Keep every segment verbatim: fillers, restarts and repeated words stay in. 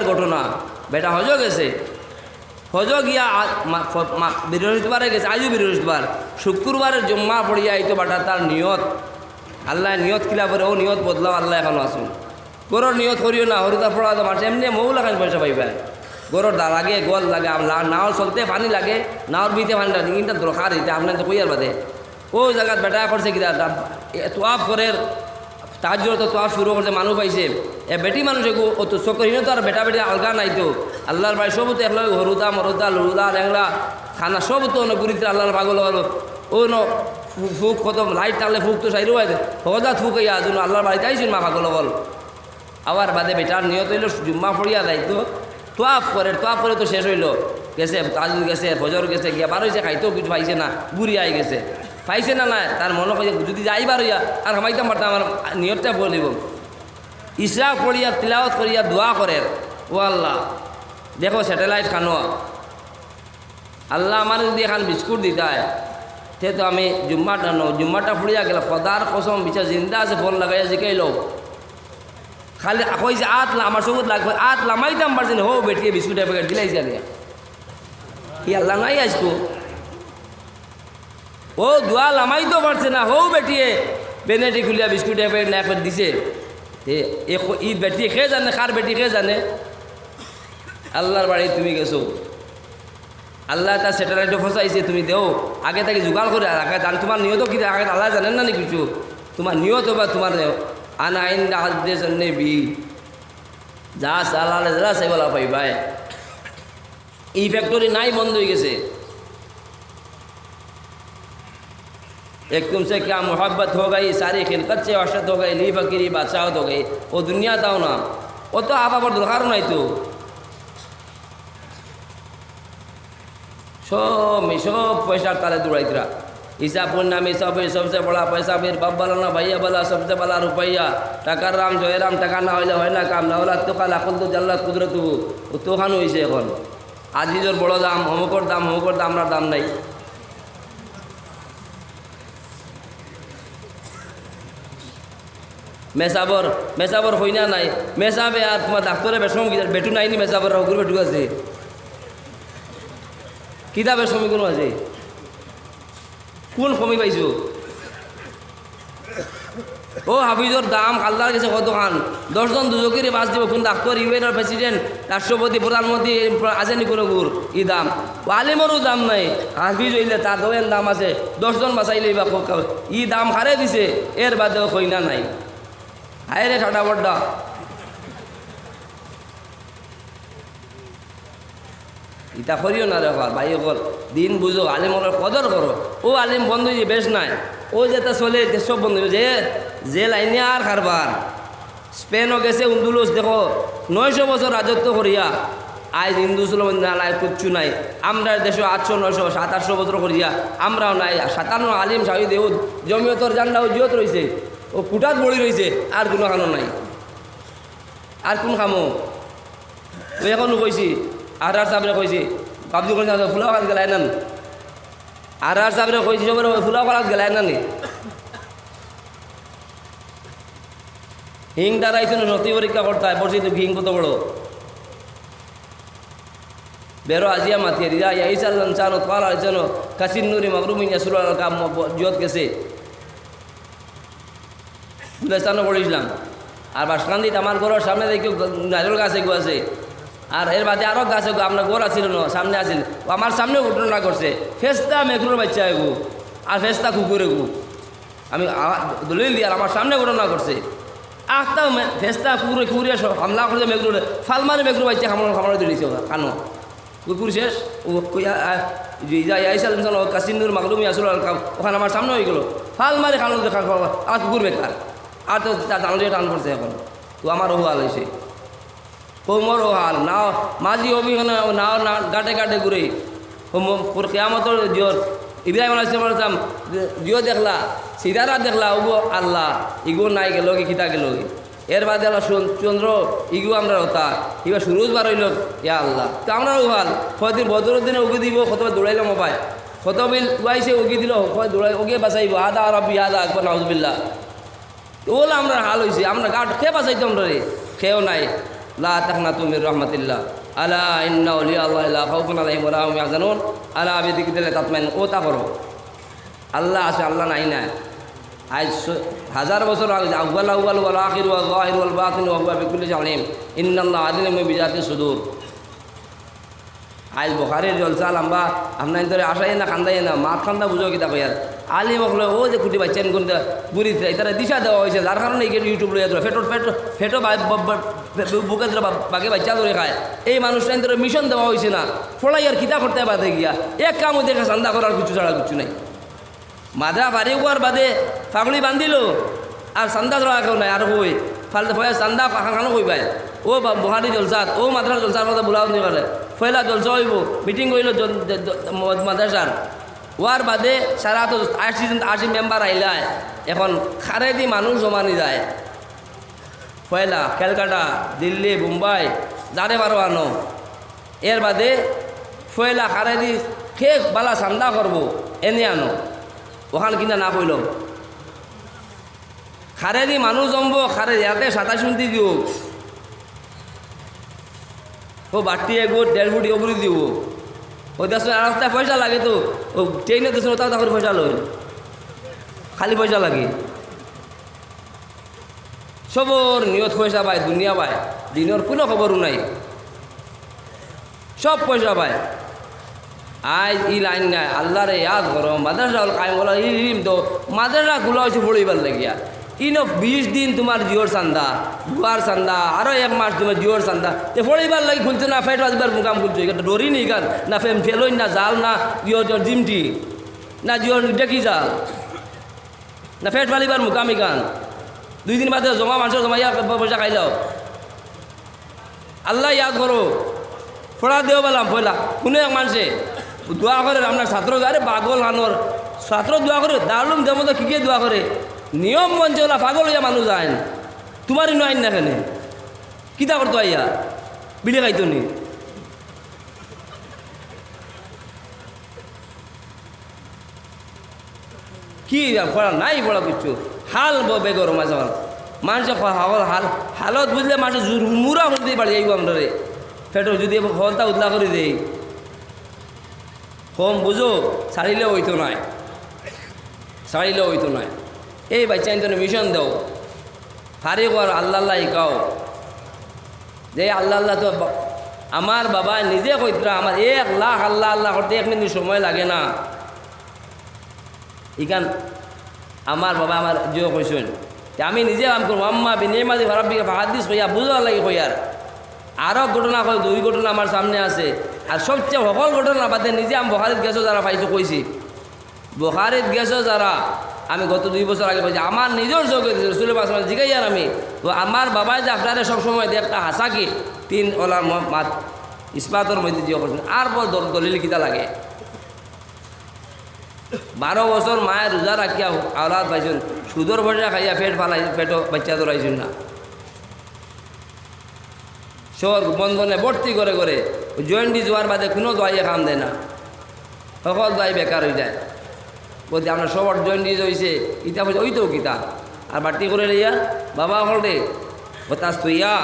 ঘটনা, বেটা হজো গেছে, হজো গিয়া আ-, মা-, ফ-, মা-, বৃহস্পতিবারে গেছে, আইজও বৃহস্পতিবার, শুক্রবারে জুম্মা পড়িয়া আইতো বেটা, তার নিয়ত, আল্লায় নিয়ত কিলা করে, অউ নিয়ত বদলাও, আল্লায় এখনো আছইন। ঘরর নিয়ত করিও না, হরুতা পড়া তো মাঠে এমনে মৌলা খান পয়সা পাইবা। ঘরর দা লাগে, গোয়াল লাগে, আম-, লা-, নাওর চলতে পানি লাগে, নাওর ভিতরে পানি লাগে, ইটা দরকার, ইটা আপনারে তো কইয়ার বাদে। অউ জাগাত বেটায় করছে কিতা, তা-, এ, তোয়াফ করের, তাহাজ্জুদ তো তোয়াফ শুরু করছে, মানুষ পাইছে। এ বেটি মানুষ এগু, অত চক্করহীন তো আর বেটা বেটি আলগা নাই তো। আল্লার বাড়ি সব তো একলগে, হরুতা, মরুতা, লুরুতা, লেংড়া, খানা সব তো অনো ঘুরিত্রা আল্লার পাগল অকল। অনো ফু-, ফুক কত, লাইট থাকলে ফুক তো সাইরো হয়, হকজাত ফুক অইয়া আছইন, আল্লার বাড়িত আইছইন মা পাগল অকল। আওয়ার বাদে বেটার নিয়ত অইলো জুম্মা পড়িয়া যাইতো, তোয়াফ করের, তোয়াফ করে তো শেষ অইলো, গেছে, তাহাজ্জুদ গেছে, ফজর গেছে, গিয়া বার অইছে, খাইতেও কিছু পাইছে না, ঘুরিয়া আই গেছে। পাইছে না, না, তার মনো কয়, যুদি যাইবার অইয়া আর হামাইতাম পারতাম, আমার নিয়তটা ভুল অইবো। ইশরাক পড়িয়া, তিলাওয়াত করিয়া, দোয়া করের, "ও আল্লাহ, দেখো স্যাটেলাইট খানো, আল্লাহ, আমারে যুদি এখান বিস্কুট দিতায়, তে তো আমি জুম্মাটা ন-, জুম্মাটা ফুরিয়া গেল, খোদার কসম, বিচার জিন্দা আছে, ফোন লাগাইয়া জিকাইলো।" খালি কইছে, "আত লা-, আমার সবুত লাগ-, আত লামাইতাম পারছি না, হো বেটিয়ে বিস্কুটের প্যাকেট দিলাইছে আগে।" কি আল্লাহ নাই আইজকু? ও দোয়া লামাইতো পারছে না, হো বেটিয়ে বেনেটি খুলিয়া বিস্কুটের প্যাকেট না করে দিছে। এ, এ খ-, ই বেটি কে জানে, কার বেটি কে জানে? আল্লার বাড়ি তুমি গেছো। আল্লায় তার স্যাটেলাইটো ফসাইছে, তুমি দেও, আগে থাকি জোগাড় করি রাখা, জান তোমার নিয়ত কিতা, আগে আল্লায় জানেন না নি কিছু? তোমার নিয়ত বা তোমার দেও, আনা ইনদা হাদ্দে জন্নে বি, যা চালালে যারা সেগুলা পাইবায়। ই ফ্যাক্টরি নাই, বন্ধ অই গেছে। এক তুমসে কিয়া মোহাব্বত হো গই, সারি খিলকত সে ওয়াহশত হো গই, লি ফকিরি বাদশাহত হো গই। ও দুনিয়া তাও না, ও তো আবার দরকারও নাই তো। সব মি-, সব পয়সার তালে দৌড়াইতরা। হিসাব নামে সবে সবসে বড়া পয়সা, ফির বাপ বালা না ভাইয়া বালা, সবসে বালা রুপাইয়া। টাকার রাম জয়রাম, টাকা না অইলে হয় না কাম, না অইলে তো কালা কুলতু জাল্লাত কুদরতু। ও তো খান অইছে এখন। আজিজর বড় দাম, অমুকর দাম, অমুকর দাম, আমরার দাম নাই। মেসাবর, মেসাবর কইনা নাই। মেসাবে আর তোমার ডাক্তরে বেশম কি, বেটু নাইনি মেসাবর, হগুর বেটু আছে। কিতা বেশম ইগুন আছে? কোন কমি পাইছো? ও হাফিজর দাম আল্লার গেছে কত খান? দশ জন দুজকিরে বাস দিব, কোন ডাক্তর, ইউএনর প্রেসিডেন্ট, রাষ্ট্রপতি, প্রধানমন্ত্রী, আছেনি কোনো গুর? ই দাম। ও আলিমরও দাম নাই, হাফিজ অইলে তার দোয়েন দাম আছে, দশ জন বাঁচাইলে বা খুব খাবে। ই দাম হারে দিছে, এর বাদেও কইনা নাই। হায় রে ঠাডা বড্ডা। ইতা করিও না রে বাবা, ভাই অকল, দিন বুঝো, আলিম অকলর কদর করো। ও আলিম বন্ধ অইছে, বেশ নাই। ও যেটা চলে, এটা সব বন্ধ অইছে। যে, যে লাইনে আর কারবার। স্পেনও গেছে, উন্দুলুস দেখো, নয়শো বছর রাজত্ব করিয়া, আইজ হিন্দু মুসলমান না, নাই, কিচ্ছু নাই। আমরার দেশো আটশো, নয়শো, সাত আটশো বছর করিয়া, আমরাও নাই। সাতান্ন আলিম শাহিদ এও জমিয়তর ঝান্ডা উজিয়ত রইছে, ও কুটাত বড়ি রইছে, আর কোনো কানো নাই। আর কোন কামো? ওই এখন কইছি, আর আর সাবরে কইছি, আব্দুল করিম সাব ফুলাও খাত গেলাই না নি? আর আর সাবরে কইছি, সবরে ফুলাও খাত গেলাই না নি? হিং দাঁড়াইছে না, সত্যি পরীক্ষা করতে হয়, পড়ছি তো হিং কত বড়। বেরো আজিয়া মাতিয়া দিদা, ইয়া ইসাল ইনসান, তালা আইসেন, কাসিন নুরি মাগরুম ইয়া সুরা আল কাম, জিয়ত গেছে। গুলিস্তানো পড়ছিলাম। আর বাসকান্দিত আমার ঘরর সামনে দেখি গ-, নারিকেল গাছ এগু আছে। আর এর বাদে আরো গাছ এগু, আমরা ঘর আছিল না, সামনে আছিল। ও আমার সামনে ঘটনা করছে। ফেস্তা মেকুরর বাচ্চা এগু। আর ফেস্তা কুকুর এগু। আমি আ-, দলিল দিয়ার আমার সামনে ঘটনা করছে। আখতা মে-, ফেস্তা কুকুরে, কুকুরে সব হামলা করছে মেকুররে। ফালমারি মেকুরর বাচ্চা কামড়, কামড় দিলিছে ওরা, কানো। কুকুর শেষ, ও কইয়া, আ, যে ইজা ইয়াইসাল ইনসান ও কাসিন্দুর মাগলুম ইয়াসুল আল কাম, ওখান আমার সামনে অই গেল। ফালমারি খানো দেখা খাওয়া, আর কুকুর বেকার। আর তো তা জানলে টান করছে এখন। তো আমার ও হাল অইছে। কৌমর ও হাল। নাও মাঝি অবি হনে, নাও না গাটে গাটে ঘুরে। ও ম-, পুর কিয়ামতর দিয়র। ইব্রাহিম আলাইহিস সালাম জিও দেখলা, সিতারা দেখলা, ওগো আল্লাহ, ইগো নাই গেল কি, কিতা গেল কি? এর বাদে আল্লাহ চন-, চন্দ্র, ইগু আমরার হতা, ইবা সুরুজ বার অইল, ইয়া আল্লাহ। তো আমরার ও হাল, কয়দিন বদরর দিনে উগি দিব, কতবার দৌড়াইলাম ও ভাই। কত বিল উয়াইছে উগি দিল, কয় দৌড়াই, ওগে বাঁচাইব, আদা রব্বি, আদা আকবর, নাউজুবিল্লাহ। ওলা আমরার হাল অইছে, আমরা গাট কে বাঁচাইতো আমরারে? কেউ নাই। لا تقنطوا من رحمة الله ألا إن أولياء الله لا خوف عليهم ولا هم يحزنون ألا بذكر الله تطمئن. অউ তা করো। আল্লাহ আছে, আল্লাহ নাই না। আইজ স-, হাজার বছর আগে, هو الأول والآخر والظاهر والباطن وهو بكل شيء عليم إن الله عليم بذات الصدور. আইজ বুখারীর জলসা লম্বা, আপনাইনতরে হাসাইয়া না কান্দাইয়া না, মাত কান্দা বুঝো কিতা কইয়ার। আলিম অকলে অউ যে কুটি বাইচ্চাইন কুনতা ঘুরিতরা, ইতারে দিশা দেওয়া অইছে, যার কারণে ইগু YouTube লইয়া ধরে, ফেটো, ফেটো, ফেটো বা-, বা-, বা-, বুকে ধরে বা-, বাঘে বাইচ্চা ধরে খায়। এই মানুষটাইনতরে mission দেওয়া অইছে না, পড়াইয়ার কিতা করতায় বাদে গিয়া, এক কামও দেখে চান্দা করার কিচ্ছু ছাড়া কিচ্ছু নাই। মাদ্রাসা ফারিগ অওয়ার বাদে ফাগড়ি বান্ধিলো, আর চান্দা ছাড়া কেউ নাই। আর কই, ফালতু পয়সা চান্দা কান কানো কইবায়। অউ বা-, বুখারী জলসাত, অউ মাদ্রাসা জলসার কথা বুলাও নি করে। পয়লা জলসা অইবো, meeting অইলো জন-, জ-, জ-, মদ-, মাদ্রাসার। অওয়ার বাদে সারা তো আশি জন, আশি member আইলায়। এখন খারেদি মানুষ জমানি যায়। পয়লা ক্যালকাটা, দিল্লি, বোম্বাই, যারে পারো আনো। এর বাদে পয়লা খারেদি কে বালা চান্দা করবো, এনে আনো। অখান কিনা না কইলো। খারেদি মানুষ জমবো, খারেদি ইয়াতে সাতাশ উনত্রিশ দিও। অউ বাট্টি এক ফুট, দেড় ফুট ইয়ে করি দিও। অউ দেশো আর একটা পয়সা লাগে তো, অউ ট্রেনে দেশো ওটা ওটা করে পয়সা লয়। খালি পয়সা লাগে। সবর নিয়ত পয়সা বায়, দুনিয়া বায়, দিনর কুনু খবরও নাই। সব পয়সা বায়। আইজ ই লাইন নাই, আল্লারে ইয়াদ করো, মাদ্রাসা অকল কায়েম করো, ইলিম দেও, মাদ্রাসা খুলা অইছে পড়াইবার লাগিয়া। ইনো বিশ দিন তুমার জিওর চান্দা, দুয়ার চান্দা, আরো এক মাস তুমার জিওর চান্দা। তে পড়াইবার লাগি খুলছো না, পেট বাঁচিবার মুকাম খুলছো, ইখান ডরি নি ইখান, না ফেম ফেলইন, না জাল, না জিওর জিমটি, না জিওর ডেকি জাল। না পেট ফালিবার মুকাম ইখান। দুই দিন বাদে জমা মানষর জমাইয়া প-, পয়সা খাইলাও। আল্লা ইয়াদ করো। পড়া দেও বালাম পয়লা। কুনু এক মানষে দোয়া করের, আপনার ছাত্র, আরে পাগল খানোর ছাত্র দোয়া করের, দারুল উলুম দেওবন্দর কিগিয়ে দোয়া করের। নিয়ম মঞ্চে অলা পাগল অইয়া মানুষ আইন। তুমার ইনো আইন না কেনে? কিতা করতো আইয়া? বিড়ি খাইতো নি? কি আর পড়া নাই, পড়া কিচ্ছু। হাল ব-, বেগর মাঝে হাল। মানষে ক-, হাল, হাল, হালত বুঝলে মানষে জুর মুরা হুনতে পারি, এই আমরারে। পেটো যদি হলতা উদলা করি দেই। কম বুঝো, ছাড়িলে অইতো নায়। ছাড়িলে অইতো নায়। এই বাচ্চাইন্তরে mission দেও। ফারিগ অওয়ার আল্লা আল্লা হিকাও। যে আল্লা আল্লা তো বা-, আমার বাবায় নিজে কইতরা, আমার এক লাখ আল্লা আল্লা করতে এক মিনিট সময় লাগে না। ইখান আমার বাবায় আমার জিও কইছইন। তে আমি নিজে কাম করমু, "আম্মা বিনিমাতি রাব্বিকা ফাহাদ্দিস" কইয়া বুঝার লাগি কইয়ার। আরো ঘটনা কই, দুই ঘটনা আমার সামনে আছে। আর সবচেয়ে হকল ঘটনা বাদে নিজে আমি বুখারিত গেছো যারা পাইছো কইছি। বুখারিত গেছো যারা, আমি গত দুই বছর আগে কইছি, আমার নিজর চউখে দেখছি, রসুল পাক সাল্লাল্লাহু আলাইহি ওয়াসাল্লাম জিগাইয়ার আমি, তো আমার বাবায় যে আপনারে সবসময় দেখতা হাছা কি, তিন অলার ম-, মাত ইসবাতর মধ্যে জিও করছইন। আর বড় দল-, দলিল কিতা লাগে? বারো বছর মায়ে রোজা রাখিয়া আওলাদ পাইছইন, সুদর পয়সা খাইয়া পেট ফালাই, পেটো বাচ্চা ধরাইছইন না। শহর বন্ধনে ভর্তি করে করে, ওই জন্ডিস অওয়ার বাদে কুনু দোয়াইয়ে কাম দেয় না, হকল দোয়াই বেকার অইযায়। বলতে আমরা সবর জন্ডিস অইছে, ইতা অইছে, অইতো কিতা? আর বাট্টি করে লইয়া, বাবা হকলরে, বাতাস থইয়া,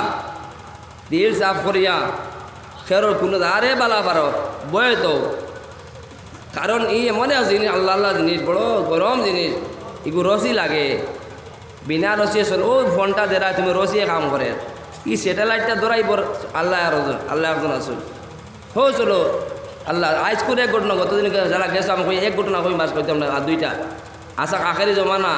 দিল সাফ করিয়া, খেরর কুনু আরে বালা পারো, বয়ে তো। কারণ ই এমন এক জিনিস, আল্লা আল্লা জিনিস, বড় গরম জিনিস, ইগু রশি লাগে। বিনা রশিয়ে চলে, অউ ফোনটা যেরা তুমি রশিয়ে কাম করের। ই satellite টা ধরাইবার আল্লা একজন, আল্লা একজন আছইন। হো চলো, আল্লা, আইজ করে এক ঘটনা, গতদিন যারা গেছো, আমি কই এক ঘটনা কই, বাস কইতাম না, আর দুইটা। আচ্ছা, আখেরি জমানা,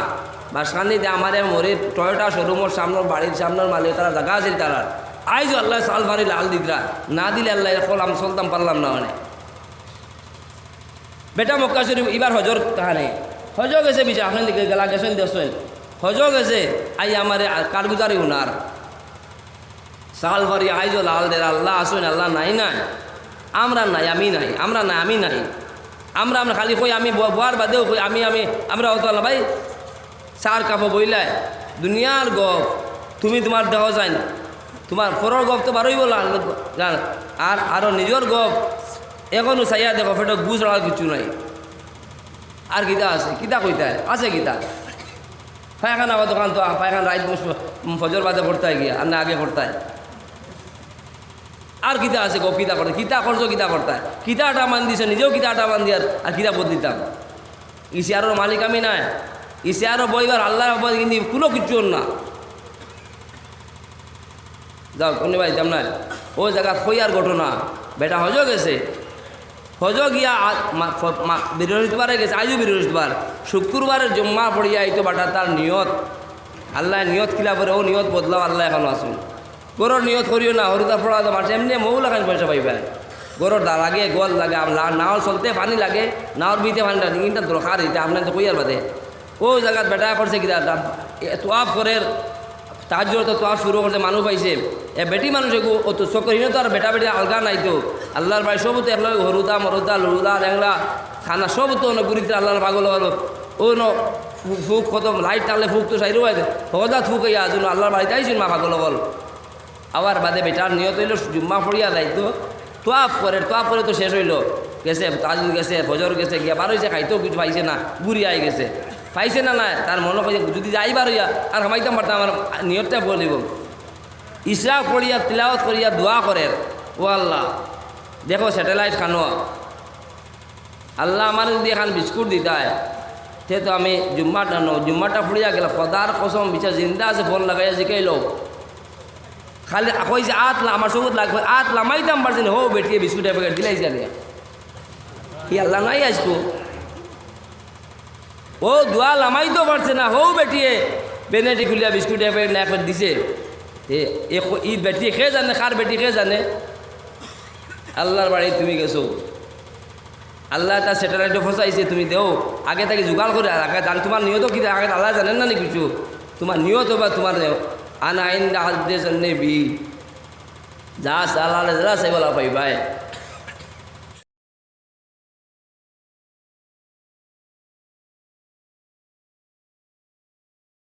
বাসকান্দিতে আমার এক মরিদ Toyota showroom অর সামনর বাড়ির সামনর মালিক, তারা জাগা আছিল তারার। আইজ আল্লায় চাল ফারি লাল দিতরা, না দিলে আল্লায় অখন আমি চলতাম পারলাম না অনে। বেটা মক্কা শরীফ ইবার হজর কাহানি। হজো গেছে বিচা, আপনার দিকে গেলা গেছইন দেখছইন। হজো গেছে, আই আমারে আর কারগুজারি হুনার। চাল ফারি আইজও লাল দের, আল্লা আছইন, আল্লা নাই নাই। আমরা নাই, আমি নাই, আমরা নাই, আমি নাই। আমরা, আমরা খালি কই আমি, ব-, বওয়ার বাদেও কই আমি, আমি, আমরা অত না ভাই। চার কাপো বইলায়, দুনিয়ার গফ, তুমি তুমার দেহ যাইন, তুমার পরর গফ তো বারইবো লা-, জান, আর আরো নিজর গফ, এখনো চাইয়া দেখো, পেটো গু ছাড়া আর কিচ্ছু নাই। আর কিতা আছে? কিতা কইতায়? আছে কিতা? পায়খানা বা দোকান তো, পায়খানা রাইত মুস-, ফজর বাদে করতায় গিয়া, আর না আগে করতায়। আর কিতা আছে গো, কিতা করতায়, কিতা করছো, কিতা করতায়, কিতা আটা মান দিছো, নিজেও কিতা আটা মান দিয়ার, আর কিতা বদলিতাম? ই চেয়ারর মালিক আমি নায়, ই চেয়ারো বইবার আল্লাহ কিন্তু কুনু কিচ্ছু না। যাও, কুনু ভাই, যাম না। অউ জাগাত কইয়ার ঘটনা, বেটা হজো গেছে, হজো গিয়া আ-, মা-, ফ-, মা-, বৃহস্পতিবারে গেছে, আইজও বৃহস্পতিবার, শুক্রবারে জুম্মা পড়িয়া আইতো বেটা, তার নিয়ত, আল্লায় নিয়ত কিলা করে, অউ নিয়ত বদলাও, আল্লায় এখনো আছইন। ঘরর নিয়ত করিও না, হুরুতা পড়া তো মারছে, এমনে মৌলা খান পয়সা পাইবা। ঘরর দা লাগে, গোয়াল লাগে, আম-, লা-, নাওর চলতে পানি লাগে, নাওর ভিতরে পানি লাগে, ইটা দরকার, ইটা আপনারে তো কইয়ার বাদে। অউ জাগাত বেটায় করছে কিতা, এ, তোয়াফ করের, তাহাজ্জুদ তো তোয়াফ শুরু করছে, মানুষ পাইছে। এ বেটি মানুষ এগু, অউ তো চক্করহীন তো আর বেটা বেটি আলগা নাই তো। আল্লাহর বাড়ি সব তো একলগে, হুরুতা, মরুতা, লুরুতা, লেংড়া, কানা সব তো অনো ঘুরিতে আল্লাহর পাগল অকল। অনো ফু-, ফুক কত, লাইট টানলে ফুক তো সাইরো অয়। হজাত ফুক অইয়া আইছইন, আল্লাহর বাড়িত আইছইন মা পাগল অকল। আবার বাদে বেটার নিয়ত অইলো জুম্মা পড়িয়া যাইতো, তোয়াফ করের, তোয়াফ করের তো শেষ অইলো, গেছে, তাহাজ্জুদ গেছে, ফজর গেছে, গিয়া বার অইছে, খাইতো কিচ্ছু পাইছে না, ঘুরিয়া আইগেছে। পাইছে না, না, তার মনো কয় যুদি যাই বার অইয়া, আর হামাইতাম পারতাম, আমার নিয়তটা ভুল অইবো। ইশরাক পড়িয়া, তিলাওয়াত করিয়া দোয়া করের, "ও আল্লাহ, দেখো স্যাটেলাইট খানো, আল্লাহ, আমারে যুদি এখান বিস্কুট দিতায়, তে তো আমি জুম্মাটা ন-, জুম্মাটা পড়িয়া গেলাম। খোদার কসম, বিচার জিন্দা আছে, ফোন লাগাইয়া জিকাইলো।" খালি কইছে, "আত লা-, আমার সবুত লাগবে, আত লামাইতাম পারছি না, হউ বেটিয়ে বিস্কুটের প্যাকেট দিলাইছে আনিয়া।" কি আল্লাহ নাই আইজকু? অউ দোয়া লামাইতো পারছে না, হউ বেটিয়ে বেনেটি খুলিয়া বিস্কুটের প্যাকেট না করে দিছে। এ, এ ক-, ই বেটি কে জানে, কার বেটি কে জানে? আল্লাহর বাড়ি তুমি গেছো। আল্লায় তার স্যাটেলাইটো ফসাইছে, তুমি দেও। আগে থাকি জোগাড় করি রাখো, জান-, তুমার নিয়ত কিতা, আগে আল্লায় জানইন না নি কিচ্ছু? তুমার নিয়ত বা তুমার দেও। আনা ইনদা জান্নি বি। যা চালালে যা চাইবালা পাইবায়।